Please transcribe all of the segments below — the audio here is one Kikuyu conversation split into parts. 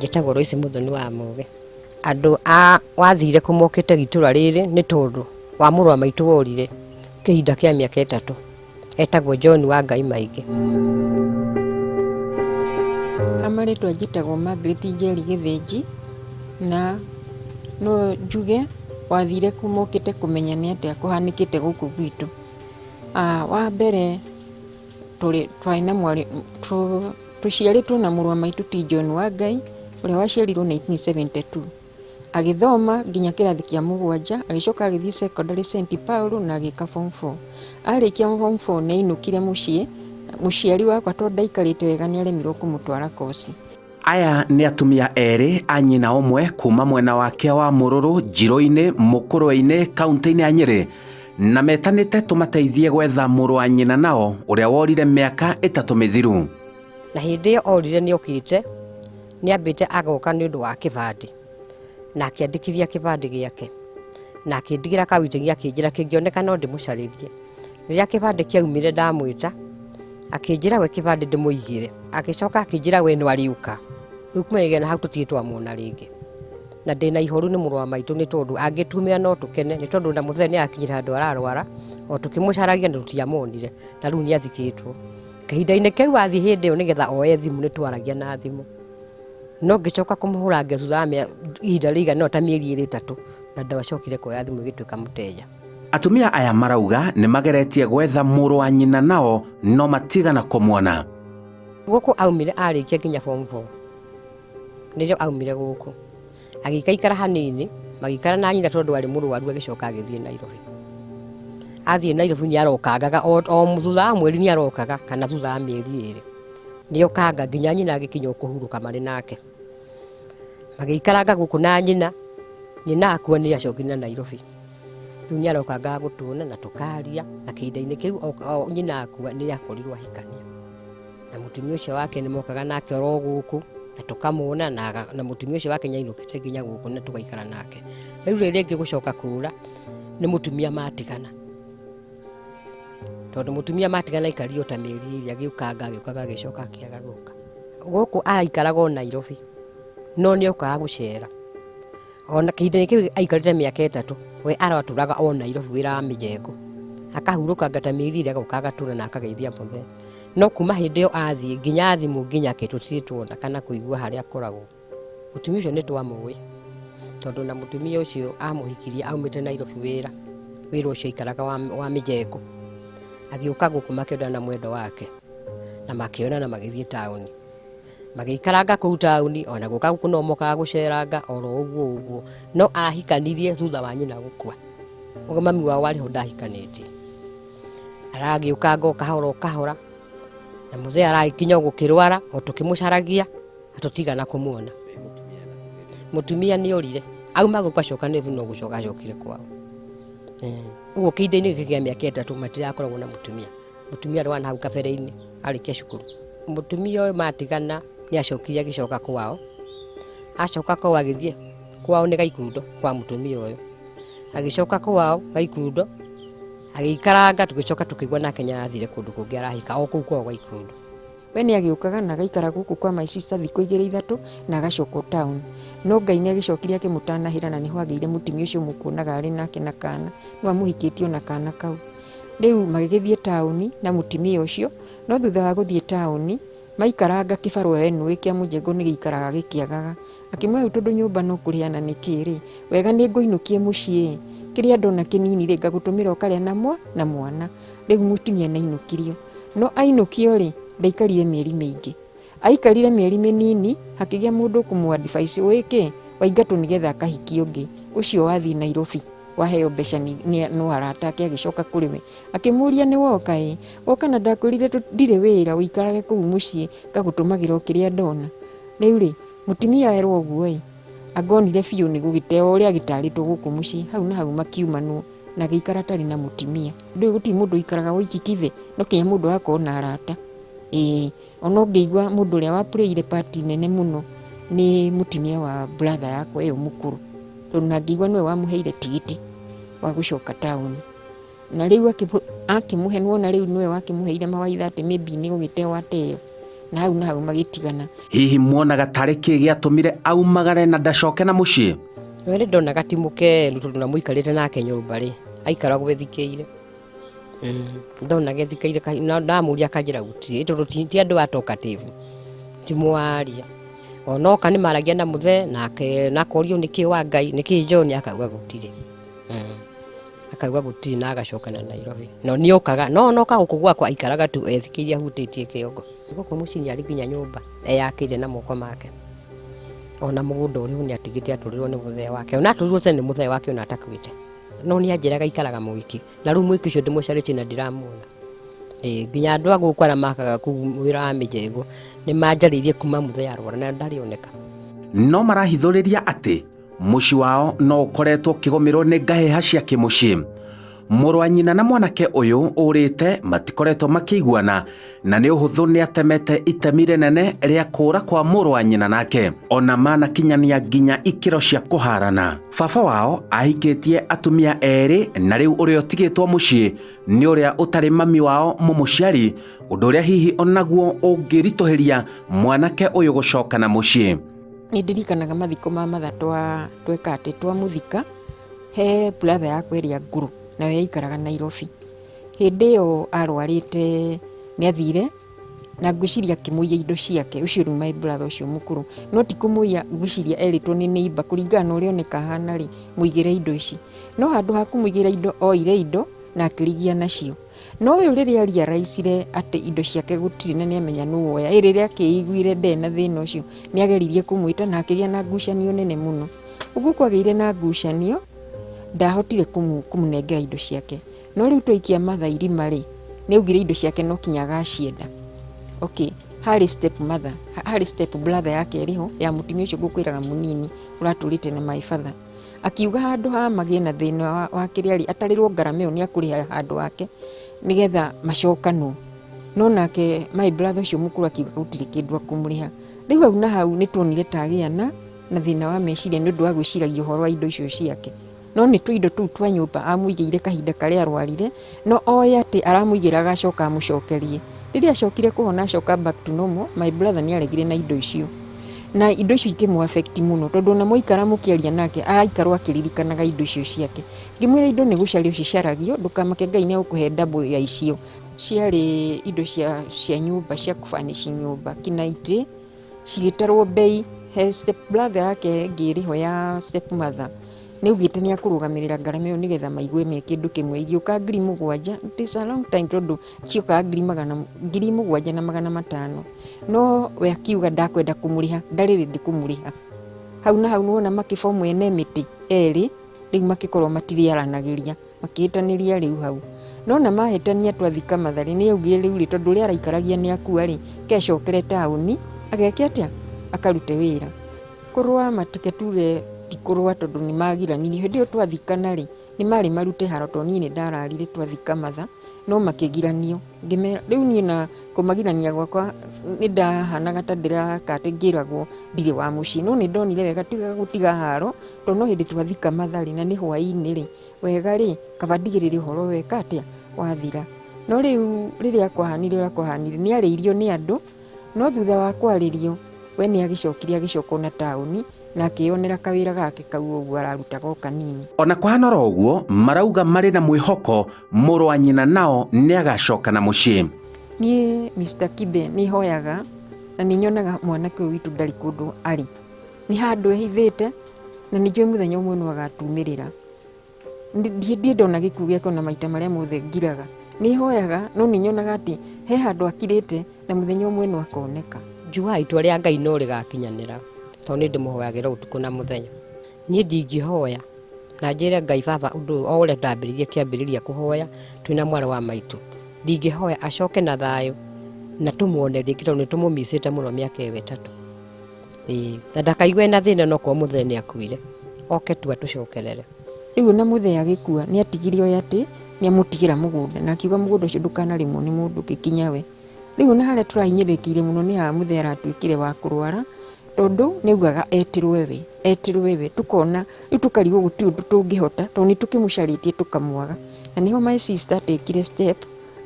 Njĩtagwo Loice Muthoni wa Mũgĩ. Andũ a wathire kũ mokĩte itũra rĩrĩ nĩ tondũ wa mũrũ wa maitũ worire kĩhinda kĩa mĩaka ĩtatũ. Etagwo John wa Ngai Maingĩ. Ha marĩtwa njĩtagwo Margaret Njeri Gĩthĩnji, na no njuge wathire kũ mokĩte kũmenya nĩ atĩa kũhanĩkĩte gũkũ gwitũ. Wa mbere tũrĩ twarĩ na mwarĩ Tũciarĩtwo na mũrũ wa maitũ ti John Wangai, ũrĩa waciarirwo 1972. Agĩthoma nginya kĩrathi kĩa mũgwanja, agĩcoka agĩthiĩ secondary St Paul na agĩka form 4. Arĩkia form 4 nĩ ainũkire mũciĩ, mũciari wakwa tondũ ndaikarĩte wega nĩ aremirwo kũmũtwara koci. Aya nĩ atumia erĩ a nyina ũmwe kuma mwena wa Kĩa wa Mũrũrũ, Njirũ-inĩ, Mũkũrwe-inĩ, kaunti-inĩ ya Nyĩrĩ, na metanĩte tũmateithie gwetha mũrũ wa nyina nao ũrĩa worire mĩaka ĩtatũ mĩthiru. Na hĩndĩ ĩyo orire nĩ okĩte, nĩ ambĩte agoka nĩ ũndũ wa kĩbandĩ, na akĩandĩkithia kĩbandĩ gĩake, na akĩndigĩra kawĩtĩgi akĩnjĩra kĩngĩoneka no ndĩmũcarĩrie. Rĩrĩa kĩbandĩ kĩaumire ndamwĩta, akĩnjĩra we kĩbandĩ ndĩmũigĩre, agĩcoka akĩnjĩra we no arĩũka. Rĩu kumanagia na hau tũtirĩ twamuona rĩngĩ. Na ndĩna ihoru nĩ mũrũ wa maitũ nĩ tondũ angĩtumĩra no tũkene nĩ tondũ na mũthee nĩ akinyire handũ ararwara, o tũkĩmũcaragia na tũtiamuonire, na rĩu nĩ athikĩtwo. Kahinda-inĩ kau athiĩ hĩndĩ ĩyo nĩgetha oe thimũ nĩ twaragia na thimũ. No ngĩcoka kũmũhũra thutha wa ihinda rĩigana ũna ta mĩeri ĩrĩ ĩtatũ, na ndacokire kuoya thimũ ĩgĩtuĩka mũteja. Atumia aya marauga nĩ mageretie gwetha mũrũ wa nyina nao no matigana kũmuona. Gũkũ aumire arĩkia nginya form 4 nĩrĩo aumire gũkũ agĩikaikara hanini magĩikara na nyina tondũ arĩ mũrwaru agĩcoka agĩthiĩ Nairobi. Athiĩ Nairobi nĩ arokangaga o thutha wa mweri nĩ arokaga kana thutha wa mĩeri ĩrĩ nĩ okanga nginya nyina agĩkinya o kũhurũka marĩ nake. Magĩikaranga gũkũ na nyina, nyina akua nĩ acokire na Nairobi. Rĩu nĩ arokangaga gũtuona na tũkaria na kĩhinda-inĩ kĩu nyina akua nĩ akorirwo ahikania. Na mũtumia ũcio wake nĩ mokaga nake oro gũkũ na tũkamuona na mũtumia ũcio wake nĩ ainũkĩte nginya gũkũ na tũgaikara nake. Rĩu rĩrĩ rĩngĩ gũcoka kũra nĩ mũtumia matigana. Tondũ mũtumia matigana aikarire o ta mĩeri ĩrĩ agĩũkanga agĩũkaga agĩcoka akĩaga gũka. Gũkũ araikaraga o Nairobi no nĩ okaga gũcera. Ona kĩhinda-inĩ kĩu aikarĩte mĩaka ĩtatũ we aratũraga o Nairobi wĩra wa mĩjengo. Akahurũkanga ta mĩeri ĩrĩ agoka agatũra na akageithia mũthee. No kuma hĩndĩ ĩyo athiĩ nginya thimũ nginya kĩ tũtirĩ tuona kana kũigua harĩa akoragwo. Mũtumia ũcio nĩ twamũĩ tondũ na mũtumia ũcio amũhikirie aumĩte Nairobi wĩra, wĩra ũcio aikaraga wa mĩjengo. Agĩũka gũkũ makĩendana na mwendwa wake na makĩonana magĩthiĩ taũni. Magĩikaranga kũu taũni ona gũka gũkũ no mokaga gũceranga oro ũguo ũguo. No ahikanirie thutha wa nyina gũkua. Ũguo mami wao arĩ ho ndahikanĩtie. Aragĩũkanga o kahora o kahora na mũthee aragĩkinya o gũkĩrwara o tũkĩmũcaragia na tũtigana kũmuona. Mũtumia nĩ orire auma gũkũ acoka Nairobi no gũcoka acokire kwao. Ũguo kĩhinda-inĩ gĩkĩ kĩa mĩaka ĩtatũ matirakoragwo na mũtumia. Mũtumia arĩ wa nahau kabere-inĩ arĩkia cukuru. Mũtumia ũyũ matigana nĩ acokire agĩcoka kwao. Acoka kwao agĩthiĩ kwao nĩ Gaikundo kwa mũtumia ũyũ. Agĩcoka kwao Gaikundo agĩikaranga tũgĩcoka tũkĩigua nake nĩ arathire kũndũ kũngĩ arahika o kũu kwao Gaikundo. We nĩ agĩũkaga na agaikara gũkũ kwa my sister thikũ igĩrĩ ithatũ na agacoka o town. No Ngai nĩ agĩcokire akĩmũtanahĩra na nĩho agĩire mũtumia ũcio mũkuonaga arĩ nake na kana. No amũhikĩtie o na kana kau. Rĩu magĩgĩthiĩ taũni na mũtumia ũcio, no thutha wa gũthiĩ taũni, maikaranga kĩbarũa anyway kĩa mũjengo nĩ gĩikaraga gĩkĩagaga. Akĩmwĩra rĩu tondũ nyũmba no kũrĩha na nĩkĩ rĩ, wega nĩ ngũinũkie mũciĩ ĩ, kĩrĩa ndona kĩnini rĩ, ngagũtũmĩra ũkarĩa na mwana. Rĩu mũtumia nĩ ainũkirio. No ainũkio rĩ, ndaikarire mĩeri mĩingĩ. Aikarire mĩeri mĩnini, hakĩgĩa mũndũ ũkũmũ advise ũĩ kĩ, waingatwo nĩgetha akahikie ũngĩ. Ũcio wathiĩ Nairobi waheo mbeca no arata ake agĩcoka kũrĩ we. Akĩmũria nĩ woka ĩ, woka na ndakwĩrire ndirĩ wĩra ũikarage kũu mũciĩ ngagũtũmagĩra o kĩrĩa ndona. Rĩu rĩ, mũtumia erwo ũguo ĩ, anga onire biũ nĩ gũgĩteo ũrĩa agĩtarĩtwo gũkũ mũciĩ, hau na hau makiumanwo na agĩikara atarĩ na mũtumia. Ndũĩ gũtirĩ mũndũ ũikaraga woiki kibe, no nginya mũndũ agakorwo na arata. Ĩĩ, ona ũngĩigua mũndũ ũrĩa wa play ire part nene mũno nĩ mũtumia wa brother yakwa ĩyo mũkũrũ, tondũ na ngĩigua nĩwe wamũheire tigiti wa gũcoka taũni. Na rĩu akĩmũhe nĩwona rĩu nĩwe wakĩmũheire mawaitha atĩ maybe nĩ gũgĩteo ateo. Na hau na hau magĩtigana. Hihi muonaga tarĩ kĩ gĩatũmire aumagare na ndacoke na mũciĩ? We nĩ ndonaga ti mũkenu tondũ na mũikarĩte nake nyũmba rĩ, aikaragwo ethikĩire. Ndonaga ethikĩire na ndamũria akanjĩra gũtirĩ tondũ ti andũ a talkative, ti mwaria. Onoka nĩ maragia na mũthee nake nakorio nĩkĩ wa Ngai nĩkĩ John akauga gũtirĩ. Akauga gũtirĩ na agacoka na Nairobi. No nĩokaga no onoka gũkũ gwakwa aikaraga tu ethikĩire ahutĩtie kĩongo. Gũkũ mũciĩ nĩ arĩ nginya nyũmba eyakĩire na moko make. Ona mũgũnda ũrĩ ho nĩ atigĩte atũrĩrwo nĩ mũthee wake. Ona atũrirwo tene nĩ mũthee wake ona atakuĩte. No nĩ anjĩraga aikaraga Mwĩki. Na rĩu Mwĩki ũcio ndĩmũcarĩtie na ndiramuona. Ĩĩ nginya andũ a gũkũ arĩa makaga kũu wĩra wa mĩjengo nĩ manjarĩirie kuma mũthee arwara na ndarĩ oneka. No marahithũrĩria atĩ mũciĩ wao no ũkoretwo ũkĩgũmĩrwo nĩ ngahĩha cia kĩmũciĩ. Mũrũ wa nyina na mwanake ũyũ ũrĩte matikoretwo makĩiguana na nĩ ũhũthũ nĩ atemete itemi rĩnene rĩa kũũra kwa mũrũ wa nyina nake ona manakinyania nginya ikĩro cia kũharana. Baba wao ahikĩtie atumia erĩ na rĩu ũrĩa ũtigĩtwo mũciĩ nĩ ũrĩa ũtarĩ mami wao mũmũciari, ũndũ ũrĩa hihi onaguo ũngĩritũhĩria mwanake ũyũ gũcoka na mũciĩ. Nĩ ndirikanaga mathiko ma matha tweka atĩ twamũthika he brother yakwa ĩrĩa ngũrũ nayo yaikaraga Nairobi. Hĩndĩ ĩyo arwarĩte nĩ athire na ngwĩciria akĩmũiya indo ciake, ũcio rĩu my brother ũcio mũkũrũ. No ti kũmũiya ngwĩciria erĩtwo nĩ neighbour kũringana na ũrĩa oneka ahana rĩ, mũigĩre indo ici. No handũ ha kũmũigĩra indo oire indo na akĩrigia nacio. No ũyũ rĩrĩa a realize ire atĩ indo ciake gũtirĩ na nĩamenya nũ woya, ĩ rĩrĩa akĩiguire ndarĩ na thĩna ũcio, nĩ ageririe kũmwĩta na akĩgĩa na ngucanio nene mũno. Ũguo kwagĩire na ngucanio, ndahotire kũmũnengera indo ciake. No rĩu twaikia Martha irima rĩ, nĩ augire indo ciake no kinya agacienda. Okay, harĩ step mother, harĩ step brother yake ĩrĩ ho, ya mũtumia ũcio ngũkwĩraga mũnini ũratũrĩte na my father. Akiuga handũ ha magĩe na thĩna wa kĩrĩa rĩ, atarĩrwo ngarama ĩyo nĩ akũrĩha handũ hake nĩgetha macokanwo. No nake my brother ũcio mũkũrũ akiuga gũtirĩ kĩndũ akũmũrĩha. Rĩu hau na hau nĩ tuonire ta agĩa na thĩna wa meciria nĩ ũndũ wa gwĩciragia ũhoro wa indo icio ciake. No nĩ tũindo tũu twa nyũmba amũigĩire kahinda karĩa arwarire, no oĩ atĩ aramũigĩra agacoka amũcokerie. Rĩrĩa acokire kũhona acoka back to normal, my brother nĩ aregire na indo icio. Na indo icio ikĩmũ affect mũno tondũ ona mwaikara mũkĩaria nake araikarwo akĩririkanaga indo icio ciake. Ngĩmwĩra indo nĩ gũcario cicaragio, ndũkamake Ngai nĩ egũkũhe double ya icio. Ciarĩ indo cia nyũmba cia kũ furnish nyũmba, kinya itĩ cigĩtarwo mbei. He step brother yake ĩngĩ ĩrĩ ho ya step mother nĩ augĩte nĩ akũrũgamĩrĩra ngarama ĩyo nĩgetha maigue me kĩndũ kĩmwe. Igĩũka 7,000, it is a long time tondũ ciokaga ngiri magana, 7,500. No we akiuga ndakwenda kũmũrĩha, ndarĩ ready kũmũrĩha. Hau na hau nĩwona makĩ form enmity erĩ, rĩu makĩkorwo matirĩaranagĩria, makĩhĩtanĩria rĩu hau. No ona mahĩtania twathika Mathare nĩ augire rĩu rĩ, tondũ ũrĩa araikaragia nĩ akua rĩ, kecokere taũni, ageke atĩa? Akarute wĩra. Kũrũa matike tuge ti kũrũa tondũ nĩ magiranirie. Hĩndĩ ĩyo twathikana rĩ, nĩ marĩ marute haro tondũ niĩ nĩ ndararire twathika Matha, no makĩgiranio. Ngĩmera, rĩu niĩ na kũmagirania gwakwa nĩ ndahanaga ta ndĩraka atĩ ngĩragwo ndirĩ wa mũciĩ. No nĩ ndonire wega ti wega gũtiga haro, tondũ no hĩndĩ twathika Matha rĩ, na nĩ hwainĩ rĩ, wega rĩ, kaba ndigĩrĩre ũhoro weka atĩa, wathira. No rĩu rĩrĩa kwahanire ũrĩa kwahanire, nĩ arĩirio nĩ andũ, no thutha wa kwarĩrio, we nĩ agĩcokire agĩcoka ona taũni na akĩyonera kawĩra gake kau ũguo ararutaga o kanini. Ona kũhana oro ũguo, marauga marĩ na mwĩhoko mũrũ wa nyina nao nĩ agacoka na mũciĩ. Niĩ Mr. Kibe nĩ hoyaga na nĩ nyonaga mwanake ũyũ witũ ndarĩ kũndũ arĩ, nĩ handũ ehithĩte na nĩ njũĩ mũthenya ũmwe no agatumĩrĩra. Ndirĩ ndona gĩkuũ gĩake ona maita marĩa mothe ngiraga. Nĩ hoyaga no nĩ nyonaga atĩ he handũ akirĩte na mũthenya ũmwe no akoneka. Njugaga itua rĩa Ngai no rĩgakinyanĩra tondũ nĩ ndĩmũhoyagĩra ũtukũ na mũthenya. Niĩ ndingĩhoya na njĩre Ngai baba ũndũ ũyũ o ũrĩa ndambĩrĩirie kĩambĩrĩria kũhoya twĩna mwarĩ wa maitũ, ndingĩhoya acoke na thayũ na tũmuone rĩngĩ tondũ nĩ tũmũmicĩte mũno mĩaka ĩyo 3. Ĩĩ, na ndakaigue na thĩna no korwo mũthee nĩ akuire, oke tu atũcokerere. Rĩu ona mũthee agĩkua nĩ atigire oĩ atĩ nĩ amũtigĩra mũgũnda na akiuga mũgũnda ũcio ndũkanarĩmwo nĩ mũndũ ũngĩ kinya we. Rĩu ona harĩa tũrahinyĩrĩrĩkĩire mũno nĩ haha mũthee aratuĩkire wa kũrwara tondũ nĩ augaga etĩrwo we, etĩrwo we, tũkona rĩu tũkarigwo gũtirĩ ũndũ tũngĩhota tondũ nĩ tũkĩmũcarĩtie tũkamwaga. Na nĩho my sister atekire step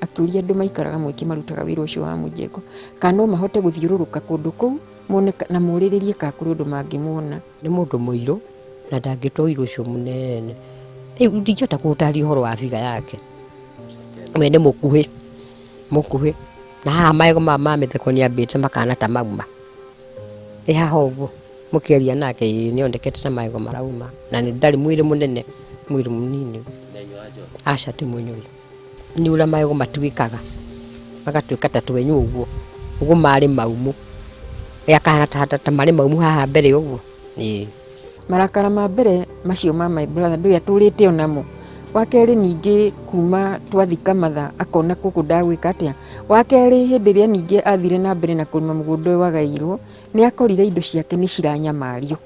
Akĩũria andũ maikaraga mwĩkĩ marutaga wĩra ũcio wa mũjengo kana no mahote gũthiũrũrũka kũndũ kũu mone na morĩrĩrie kana kũrĩ ũndũ mangĩmuona. Nĩ mũndũ mũirũ na ndangĩtua ũirũ ũcio mũnene. Rĩu ndingĩhota kũgũtarĩria ũhoro wa figure yake. We nĩ mũkuhĩ, mũkuhĩ. Na haha magego maya ma mĩtheko nĩ ambĩte makahana ta mauma. Ĩ haha ũguo mũkĩaria nake ĩĩ nĩ onekete ta magego marauma. Na ndarĩ mwĩrĩ mũnene, mwĩrĩ mũnini. Aca ti mũnyui. Nĩ ũrĩa magego matuĩkaga, magatuĩka ta twenyũ ũguo, ũguo marĩ maumũ. Akahana ta marĩ maumũ haha mbere ũguo, ĩĩ. Marakara ma mbere macio ma my brother ndũĩ atũrĩte onamo. Wa kerĩ ningĩ kuma twathika mother akona gũkũ ndagwĩka atĩa. Wa kerĩ hĩndĩ ĩrĩa ningĩ athire na mbere na kũrĩma mũgũnda ũyũ wagaĩirwo, nĩ akorire indo ciake nĩ ciranyamario.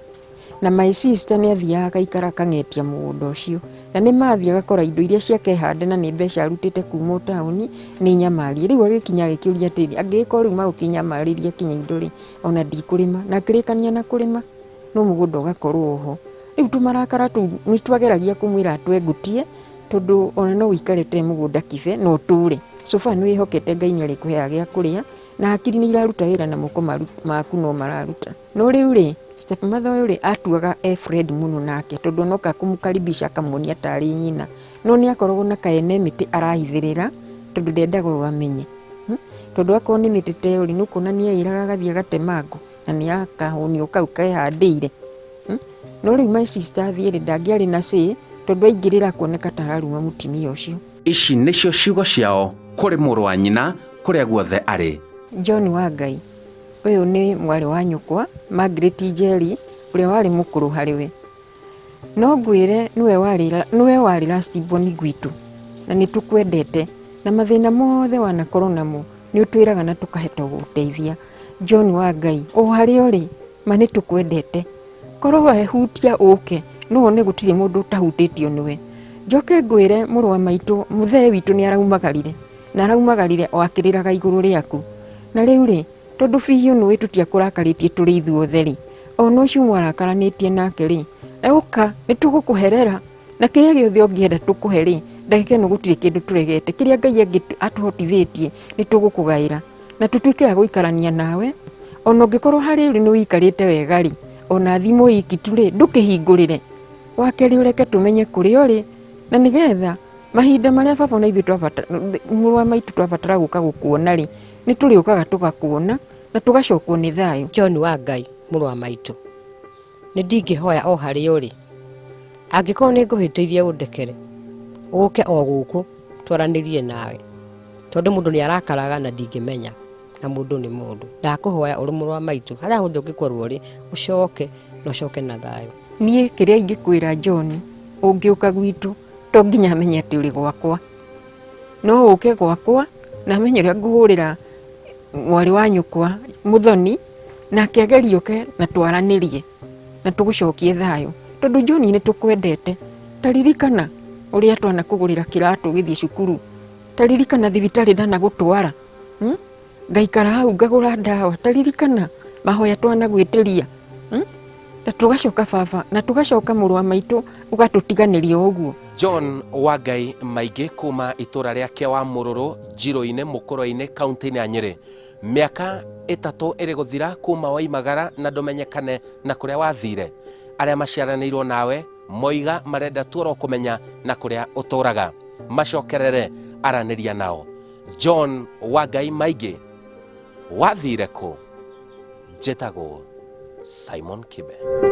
Na my sister nĩ athiaga agaikara akang'etia mũgũnda ũcio. Na nĩ ma athiĩ agakora indo iria ciake hande na nĩ mbeca arutĩte kuma o taũni nĩ nyamarie. Rĩu agĩkinya agĩkĩũria atĩrĩrĩ, angĩgĩkorwo rĩu magũkĩnyamarĩria kinya indo rĩ, ona ndikũrĩma. Na akĩrĩkania na kũrĩma no mũgũnda ũgakorwo ho. Rĩu tũmarakara tũu nĩ twageragia kũmwĩra atwengutie tondũ ona no ũikare ũtarĩ mũgũnda kibe na ũtũre. So far nĩ wĩhokete Ngai nĩ arĩkũheaga gĩa kũrĩa na hakiri nĩ iraruta wĩra na moko maku no mararuta. No rĩu rĩ, step mother ũyũ rĩ, atuaga e friend mũno nake tondũ onoka kũmũkaribisha akamuonia tarĩ nyina. No nĩ akoragwo na ka enmity arahithĩrĩra tondũ ndendaga ũyũ amenye. Tondũ akorwo nĩ mĩtĩ ta ĩyo rĩ, nĩ ũkuona nĩ eĩraga agathiĩ agatema ngũ na nĩ akahũnio kau kehandĩire. No rĩu my sister athiĩ rĩ, ndangĩarĩ na say tondũ aingĩrĩra akuoneka ta araruma mũtumia ũcio. Ici nĩcio ciugo ciao kũrĩ mũrũ wa nyina kũrĩa guothe arĩ. John Wangai. Ũyũ nĩ mwarĩ wa nyũkwa, Margaret Njeri, ũrĩa warĩ mũkũrũ harĩ we. No ngwĩre nĩwe warĩ, nĩwe warĩ last born gwitũ, na nĩ tũkwendete, na mathĩna mothe wanakorwo namo, nĩ ũtwĩraga na tũkahota gũgũteithia. John wa Ngai, o harĩa ũrĩ, ma nĩ tũkwendete. Korwo wehutia ũke, no wone gũtirĩ mũndũ ũtahutĩtio nĩwe. Njoke ngwĩre mũrũ wa maitũ, mũthee witũ nĩ araumagarire. Na araumagarire o akĩrĩraga igũrũ rĩaku. Na rĩu-rĩ, tondũ biũ nĩũĩ tũtiakũrakarĩtie tũrĩ ithuothe-rĩ, o na ũcio mwarakaranĩtie nake-rĩ, ũka, nĩtũgũkũherera, na kĩrĩa gĩothe ũngĩenda tũkũhe-rĩ, ndagĩka ĩno gũtirĩ kĩndũ tũregete, kĩrĩa Ngai atũhotithĩtie nĩtũgũkũgaĩra, na tũtuĩke a gũikarania nawe, o na ũngĩkorwo harĩa ũrĩ nĩũikarĩte wega-rĩ, o na thimũ iki tu-rĩ, ndũkĩhingũrĩre. Wa kerĩ ũreke tũmenye kũrĩa ũrĩ, na nĩgetha Mahinda marĩa baba na ithuĩ twabatara, mũrũ wa maitũ twabatara gũka gũkuona rĩ, nĩ tũrĩũkaga tũgakuona na tũgacokwo nĩ thayũ. John wa Ngai mũrũ wa maitũ, nĩ ndingĩhoya o harĩa ũrĩ, angĩkorwo nĩ ngũhĩtĩirie ũndekere, ũke o gũkũ twaranĩrie nawe, tondũ mũndũ nĩ arakaraga na ndingĩmenya, na mũndũ nĩ mũndũ. Ndakũhoya ũrĩ mũrũ wa maitũ, harĩa hothe ũngĩkorwo ũrĩ, ũcoke na ũcoke na thayũ. Niĩ kĩrĩa ingĩkwĩra John, ũngĩũka gwitũ to nginya amenye atĩ ũrĩ gwakwa no ũke gwakwa na amenye ũrĩa ngũhũrĩra mwarĩ wa nyũkwa mũthoni nake agerie oke na twaranĩrie na tũgũcokie thayũ tondũ John nĩ tũkwendete ta ririkana ũrĩa twanakũgũrĩra kĩratũ ũgĩthiĩ cukuru ta ririkana thibitarĩ ndanagũtwara hmm? Ngaikara hau ngagũra ndawa ta ririkana mahoya twanagwĩtĩria hmm? Na tũgacoka baba na tũgacoka mũrũ wa maitũ ũgatũtiganĩria o ũguo. John Wangai Maingĩ kuma itũra rĩa Kĩawa Mũrũrũ Njirũ-inĩ Mũkũrwe-inĩ kaunti-inĩ ya Nyĩrĩ. Mĩaka ĩtatũ ĩrĩ gũthira kuma woimagara na ndũmenyekane na kũrĩa wathire. Arĩa maciaranĩirwo nawe moiga marenda tu oro kũmenya na kũrĩa ũtũraga. Macokerere aranĩria nao. John Wangai Maingĩ wathire kũ? Njĩtagwo Simon Kibe.